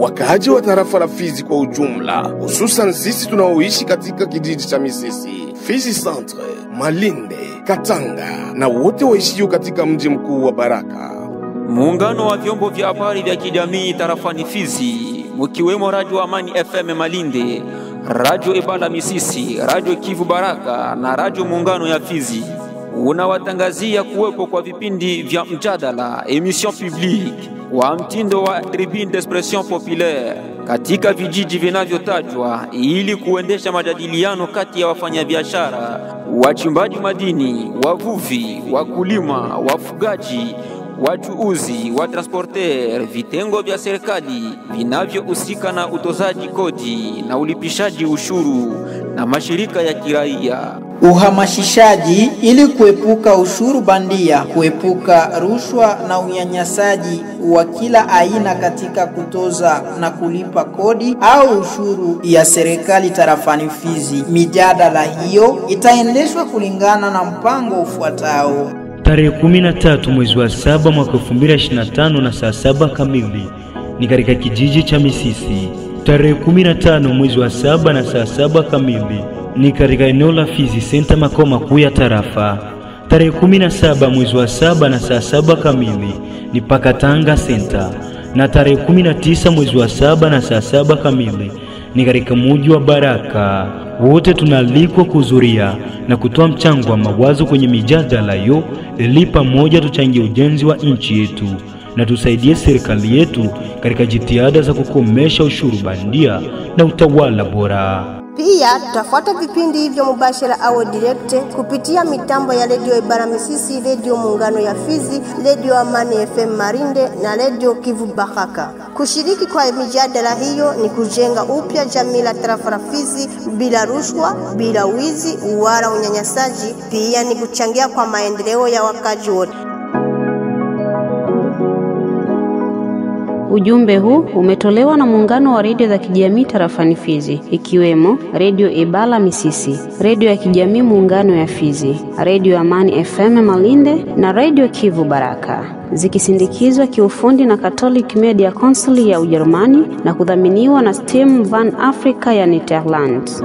Wakaaji wa tarafa la Fizi kwa ujumla, hususan sisi tunaoishi katika kijiji cha Misisi, Fizi Centre, Malinde, Katanga na wote waishio katika mji mkuu wa Baraka. Muungano wa vyombo vya habari vya kijamii tarafani Fizi, mkiwemo Radio Amani FM Malinde, Radio Ebala Misisi, Radio Kivu Baraka na Radio Muungano ya Fizi, unawatangazia kuwepo kwa vipindi vya mjadala, emission publique wa mtindo wa tribune d'expression populaire katika vijiji vinavyotajwa ili kuendesha majadiliano kati ya wafanyabiashara, wachimbaji madini, wavuvi, wakulima, wafugaji, wachuuzi, wa transporter, vitengo vya serikali vinavyohusika na utozaji kodi na ulipishaji ushuru na mashirika ya kiraia. Uhamasishaji ili kuepuka ushuru bandia, kuepuka rushwa na unyanyasaji wa kila aina katika kutoza na kulipa kodi au ushuru ya serikali tarafani Fizi. Mijadala hiyo itaendeshwa kulingana na mpango ufuatao. Tarehe 13 mwezi wa 7 mwaka 2025 na saa 7 kamili ni katika kijiji cha Misisi. Tarehe 15 mwezi wa 7 na saa 7 kamili ni katika eneo la Fizi Center, makao makuu ya tarafa. Tarehe 17 mwezi wa 7 na saa 7 kamili ni Pakatanga Center, na tarehe 19 mwezi wa 7 na saa 7 kamili ni katika mji wa Baraka. Wote tunaalikwa kuhudhuria na kutoa mchango wa mawazo kwenye mijadala hiyo ili pamoja tuchangie ujenzi wa nchi yetu na tusaidie serikali yetu katika jitihada za kukomesha ushuru bandia na utawala bora. Pia tutafuata vipindi hivyo mubashara au direct kupitia mitambo ya Radio Ebala Misisi, Radio Muungano ya Fizi, Radio Amani FM Marinde na Radio Kivu Baraka. Kushiriki kwa mijadala hiyo ni kujenga upya jamii la tarafa la Fizi bila rushwa, bila wizi wala unyanyasaji. Pia ni kuchangia kwa maendeleo ya wakazi wote. Ujumbe huu umetolewa na muungano wa redio za kijamii tarafani Fizi, ikiwemo Radio Ebala Misisi, Radio ya kijamii Muungano ya Fizi, Radio Amani FM Malinde na Radio Kivu Baraka, zikisindikizwa kiufundi na Catholic Media Council ya Ujerumani na kudhaminiwa na Steam Van Africa ya Netherlands.